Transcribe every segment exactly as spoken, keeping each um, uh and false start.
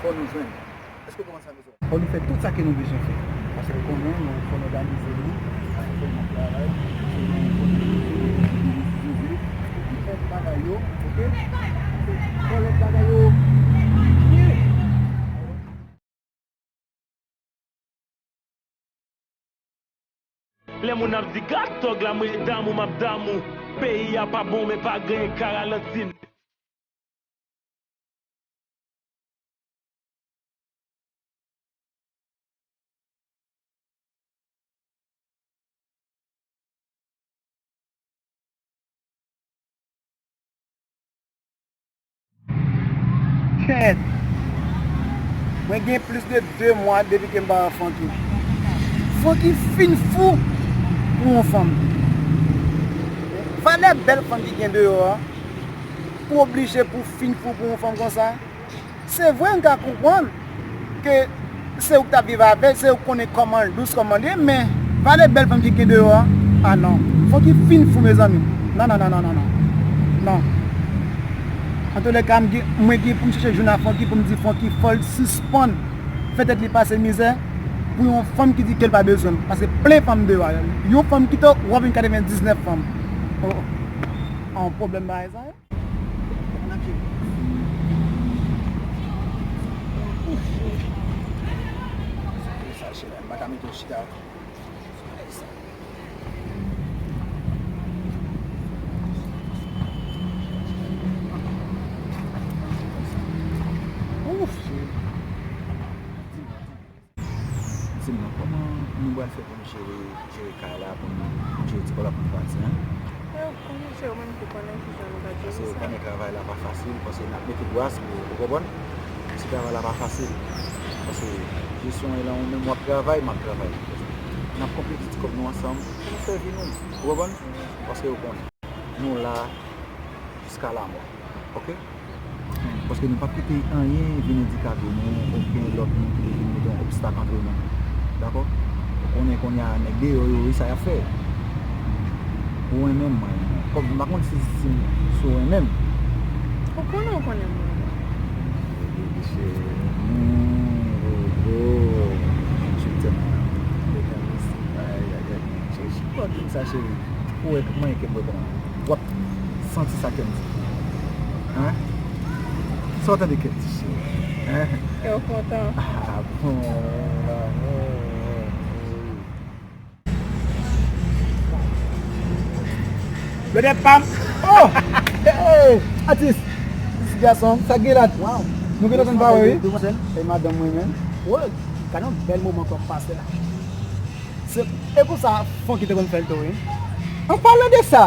Fò nou jwenn. Èske w konprann sa m di w? Fò nou fè tout sa ke nou bezwen fè. Paske w konnen, nou fò n òganize nou, fò n ap travay, fò nou, fò nou, fò nou, fò nou, fò nou fè bagay yo, oke? Fò lòt bagay yo byen. Lè moun ap di gad tòg la, mwen damou, m ap damou. Peyi a pa bon, men pa gen karalantin. Kèt! Mwen gen plis de de mwa depi ke m pa wè Francky. Francky fin fou pou yon fanm. Valè bèl fanm ki gen deyò a, pou oblije pou fin fou pou yon fanm konsa? Se vre, m ka konprann ke se ou k t ap viv avè l, se ou k konnen kòman l dous, kòman l ye, men valè bèl fanm ki gen deyò a, a non. Francky fin fou, mezanmi. Non, non, non, non, non, non. Non. Antouka, m gen, mwen gen pou m chèche jounal Francky pou m di Francky fò l sispann fè tèt li pase mizè pou yon fanm ki di ke l pa bezwen l. Paske plen fanm deyò a. Yon fanm kite w, w ap vin katrevendiznèf fanm. Oh, oh. An pwoblèm bagay sa ye? Sa cheri, m pa ka mete w chita. Ouf, cheri. Di m non, kòman nou pral fè pou nou jere, jere kay la, pou nou jere ti kòb la pou nou pati, en? E, kòman se ou menm ki konnen kijan nou ka jere sa? Paske ou konnen travay la pa fasil, paske n ap mete bwa sou yo, ou konprann? Si travay la pa fasil, paske jesyon an lan ou menm w ap travay, m ap travay. N ap konplete ti kòb nou ansanm, pou nou sèvi nou, ou konprann? Paske ou konnen. Nou la jiska lamò. Oke? Paske nou p ap kite anyen vin andikape nou, okenn lòt moun ki te vin mete yon obstak antre nou. Dakò? Ou konnen kounye a nèg deyò yo, wi, sa y ap fè. Ou renmen m, mwen renmen w. Kòm m pa konn si, si, si w renmen m. Ou konnen, ou konnen m renmen w. Baby, cheri. Mm, oh, oh. Je t'aime. Ay, ay, ay. Cheri, cheri, kòd sa, cheri. Ou wè manyen kè m wè kòman w ap santi sa kè m di. Hein? Sa w tande kè m di, cheri? Hein? Kè w kontan. Ah, bon, lanmou. Brother Pam. Oh! Hey! Atis! Atis gason. Sa k gen la? Wow! Nou gen lòt moun pa wè, wi. Demwazèl. E madanm mwen menm. Wè, gade yon bèl moman k ap pase la. Se, e konsa Francky te konn fè l tou, wi. An palan de sa,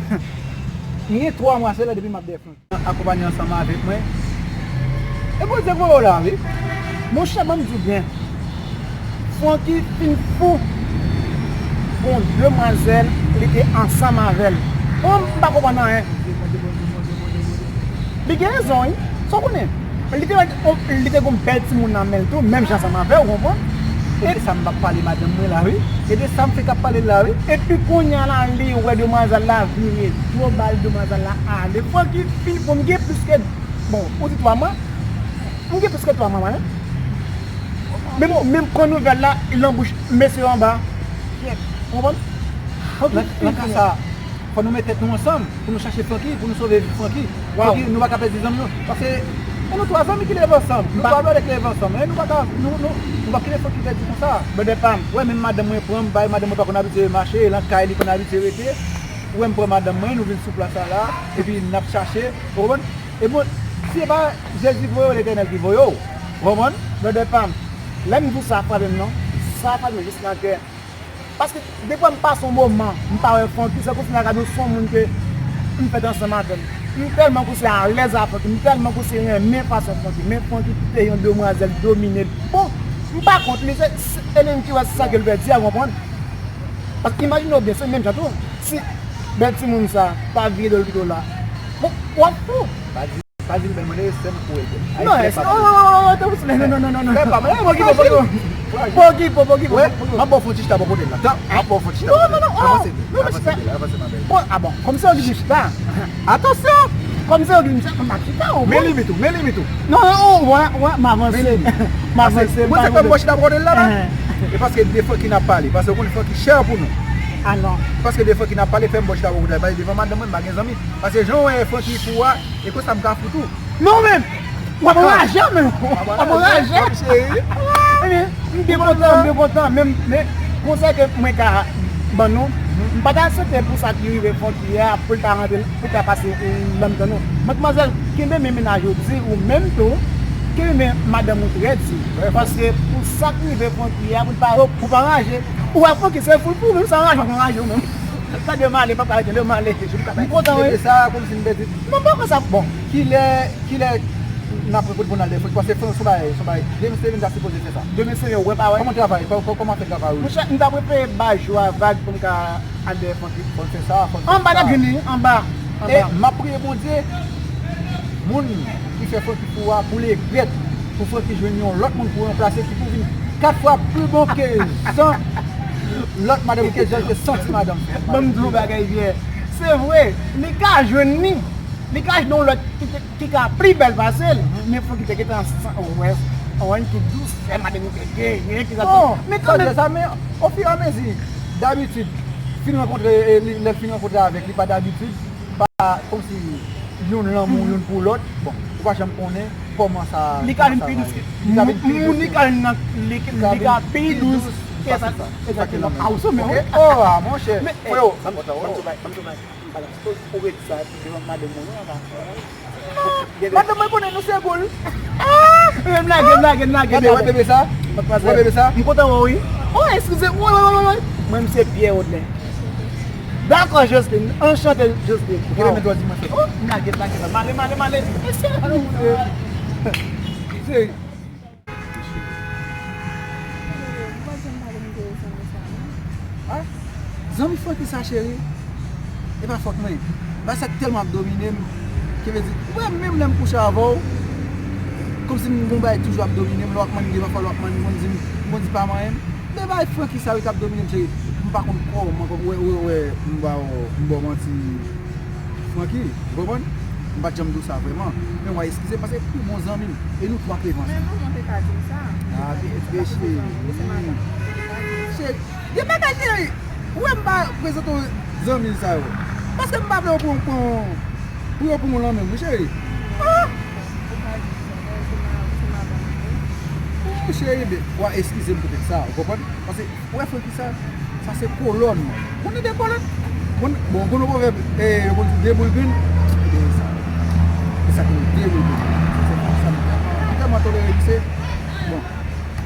m gen twa mwa sèlman depi m ap dèyè Francky. Akonpanye ansanm avèk mwen. E Bondye voye w la, wi. Monchè, ban m di w byen. Francky fin fou pou yon demwazèl li te ansanm avè l. Bon, m pa konprann anyen. Li gen rezon, wi. Sa w konnen? Li te, li te gon bèl timoun nan men l tou, menm jan ansanm avè w, ou konprann? E de sa m ap pale madanm mwen la, wi. E de sa m fèk ap pale la, wi. Epi kounye a la, li wè demwazèl la vire do ba l, demwazèl la ale. Francky fin pou m gen plis ke, bon, ou di twa mwa. M gen plis ke twa mwa, mwen. Men, men m pran nouvèl la, l nan bouch mesye anba. Ou konprann? Nan, nan ka sa, fò nou met tèt nou ansanm pou nou chache Francky, pou nou sove vi Francky. Francky, nou pa ka pèdi zanmi nou. Paske, e nou twa zanmi ki leve ansanm. Nou twa brother ki leve ansanm. E nou pa ka, nou, nou, nou pa kite Francky pèdi konsa. Brother Pam. Wè, menm madanm mwen pran m, bay madanm mwen pa konn abitye mache, e nan kay li konn abitye rete. Ou wè m pran madanm mwen, nou vin sou plas la la, epi n ap chache, ou konprann? E bon, si se pa Jezi ki voye w, Letènèl ki voye w. Ou konprann? Brother Pam, lè m di w sa frape m non, sa frape m jis nan kè. Paske depi m pase yon moman, m pa wè Francky, se kòmsi m ta ka di w se yon moun ke m fèt ansanm avè l. M tèlman kòmsi alèz a Francky, m tèlman kòmsi renmen fason Francky, men Francky kite yon demwazèl domine l. Bon, m pa kont li, se, se, e li menm ki wè se sa ke l pèdi a, ou konprann? Paske imajine w byen, se menm jan tou. Si bèl timoun sa pa vire do l kite w la, bon, w ap fou. Pa di, pa di l bèl, mwen, e sè m kou e bèl. Non, e sè, oh, oh, oh, oh, non, non, non, non, non. Fè pa, mwen, Pogipo, Pogipo. Pogipo, Pogipo, Pogipo. M ap ba w fon ti chita bò kote l la. Tan, m ap ba w fon ti chita bò kote l la. Non, non, non, oh, avanse, non, avanse, avanse, ma belle. Bon, ah bon, kòmsi w di chita. Atansyon! Kòm se yo ki m se, m ap chita ou. Men limit ou, men limit ou. Non, non, ou wè, wè, m avanse. M avanse, m pa konn. Mwen se kòm bòch la pwodel la la. E paske de Francky n ap pale, paske ou konn Francky chè pou nou. Ah non. Paske de Francky n ap pale, fè m bòch la pwodel la, devan madanm mwen, m pa gen zanmi. Paske jan w wè Francky fou a, e konsa m ka fou tou. Non, men, w ap anraje, men. W ap anraje. Ebyen, m byen kontan, m byen kontan. Men, men, konsèy ke mwen ka ban nou, m pa ta swete pou sa ki rive Francky a, pou l ta rantre, pou l ta pase nan mitan nou. Matmwazèl, kenbe men mennaj ou di, ou menm tou, kenbe men madanm ou trè di. Paske pou sa ki rive Francky a, pou l pa, pou pa raje, ou wè Francky se fou pou ou menm, sa raje, ou raje ou menm. Sa de male, papa, de male. M kontan, wi. Sa, kòmsi m pèdi. Non, pa konsa, bon. Kilè, kilè n ap reponn al de Francky, paske Francky se yon bagay, se yon bagay. Demen se vin ta sipoze fè sa. Demen se yon wè pa wè. Kòman travay? Kò-, kò-, kòman fè travay ou? Monchè, m ta prefere ba jou a vag pou m ka al de Francky. Fò n fè sa, fò n fè sa. Anba n ap vini, anba. E anba. M ap priye Bondye, moun ki fè Francky fou a, pou l regrèt, pou Francky jwenn yon lòt moun pou ranplase, ki pou vin kat fwa pli bon ke jan lòt madanm ke jan l te santi madanm fè. Ban m di w yon bagay, Pierre. Se vre, li ka jwenn li. Li ka jwenn yon lòt ki te ki ka pli bèl pase l, men fò ki te gentan san, wè, ann ki dousè madanm te genyen, ki sa. Bon, men kanmenm. Sa, men ofiramezi, dabitid, fin rankontre, e, li, lè l fin rankontre avèk li, pa dabitid, pa kòmsi youn lanmou youn pou lòt. Bon, ou pa janm konnen kòman sa, li ka vin pi dous. Li ka vin pi dous. Moun li ka vin nan, li, li ka pi dous ke sa. Egzakteman. A, ou sou men, wi. Oh, ah, monchè. Freo. Ban m di w bagay, ban m di w bagay. Ou ret sa, epi devan madanm mwen, non, papa. Non, madanm mwen konnen nou se goul. Ah! M lage, m lage, m lage. Gade, wè bebe sa? Wè bebe sa? M kontan wè w, wi. Oh, eskize m. Wi, wi, wi, wi. Mwen, m se Pierre Odlin. Dakò, Jocelyn. Anchante, Jocelyn. Ou kenbe men dwòl di mwen fè. Oh, m lage, m lage. M ale, m ale, m ale. Mesye, ale, m ale. Cheri. Mesye. Ou pa janm pale m de zanmi sa, non. Ah, zanmi Francky sa, cheri, e pa fòt mwen. Bagay sa tèlman ap domine m, ki vle di, ou wè, menm lè m kouche avè w, kòmsi m gon bagay toujou ap domine m, lè w ap mande m, pafwa lè w ap mande m, m konn di m, m konn di pa manyen m. Men bagay Francky sa, wi, k ap domine m, cheri. M pa konn kòman, wè, wè, wè, m ba w, m ba w manti. Francky, ou konprann? M pa t janm di w sa vrèman. Men w a eskize m, paske ou bon zanmi m. E nou twa k revanche. Men non, mwen te ka di w sa. Ah, bebe, cheri. Cheri, gen bagay, cheri. Ou wè m pa prezante w zanmi sa yo. Paske m pa vle yo pran, pran, pou yo pran w lanmen m, wi, cheri. Ah! Ou, cheri, ben, w a eskize m poutèt sa, ou konprann? Paske Ou wè Francky sa? Sa se kolòn. Konnen de kolòn? Bon, bon, konnen pwovèb, eh, yo konn di de boul grenn. E de sa. E sa ki de boul grenn. Se konsa m tèlman, m tèlman tolere li, se, bon,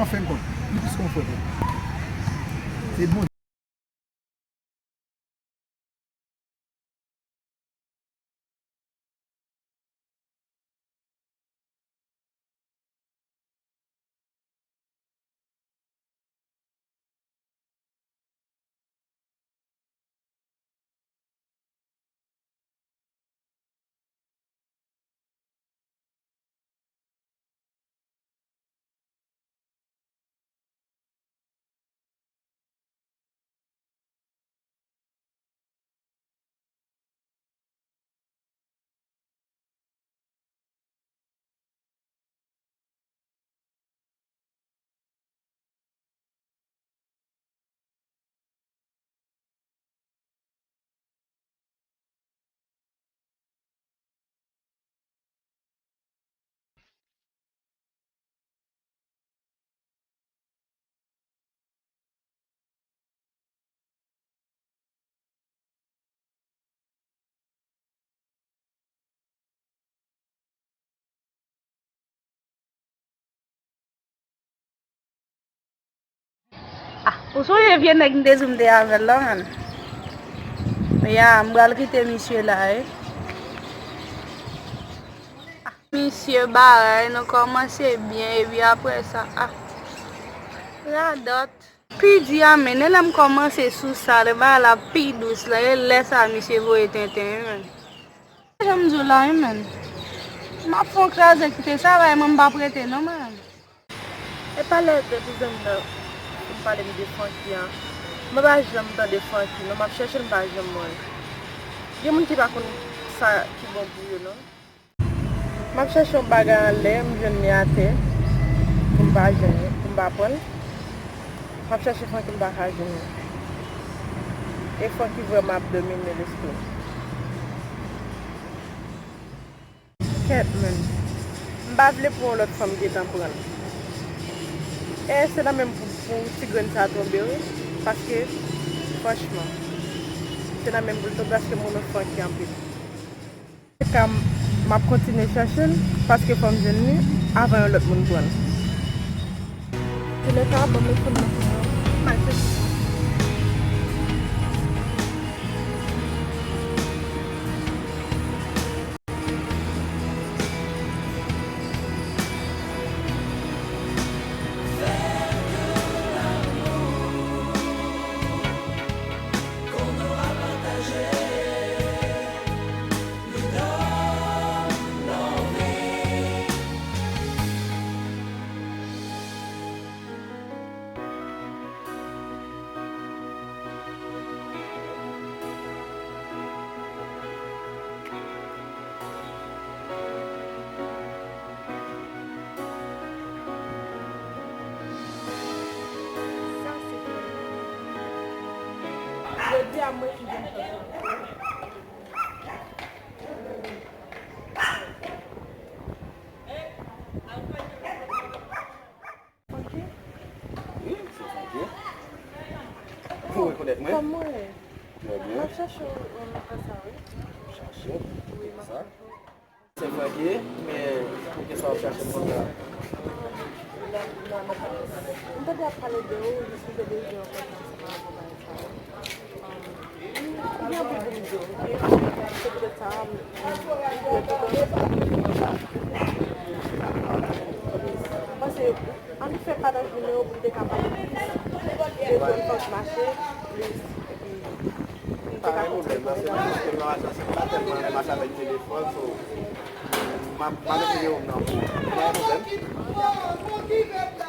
an fen kont, li plis ke yon frè pou mwen. Se bon. Ah, ou sonje vye nèg m te di w m te avè l la, menn? Ya, m pral kite misye la, wi. Ah, misye, bagay nou kòmanse byen, epi apre sa, ah, radòt. Pi di a, menn, e lè m kòmanse sou sa, lè bagay la pi dous la, e lè sa misye voye tenten, wi, menn. Jan m di w la, wi, menn. M ap fè yon kraze kite sa, bay mwen, m p ap rete non, menn. E pa lè de pou zanmi nan vin pale m de Francky an. Mwen pa janm tande Francky non, m ap chèche l, m pa janm wè l. Gen moun ki pa konn sa ki bon pou yo non. M ap chèche yon bagay anlè, m jwenn li atè, pou m pa jwenn li, pou m pa pran l. M ap chèche Francky, m pa ka jwenn li. E Francky vrèman ap domine lespri m. Kèt, menn. M pa vle pou yon lòt fanm gentan pran l. E se nan menm pou, pou ti grenn sa tonbe, wi. Paske, franchman, se nan menm pou l tonbe, paske m renmen Francky anpil. Ka m, m ap kontinye chèche l, paske fò m jwenn li avan yon lòt moun pran l. Ti lè sa, ban m telefòn nan pou mwen. M al chèche. Jodi a mwen ki vin fè sa. Francky? Wi, se Francky. Ou rekonèt mwen? Kòman w ye? Trè byen. M ap chache w, um, konsa, wi. Chache? Wi, m ap chache w. Se Francky, men poukisa w ap chache m konsa? M tande y ap pale de ou, jis m te bezwen yon kontak ansanm avè w bagay sa yo. Gen anpil pou m di w, oke? Se poutèt sa, m, m, m, m panse, ann fè pataj nimewo pou m te ka pale plis de konfyans mache plis, epi m te ka kontinye pale. Pa gen pwoblèm, paske m pa tèlman renmen mache avèk telefòn, so, m ap, m ap met nimewo m nan pou ou. Pa gen pwoblèm.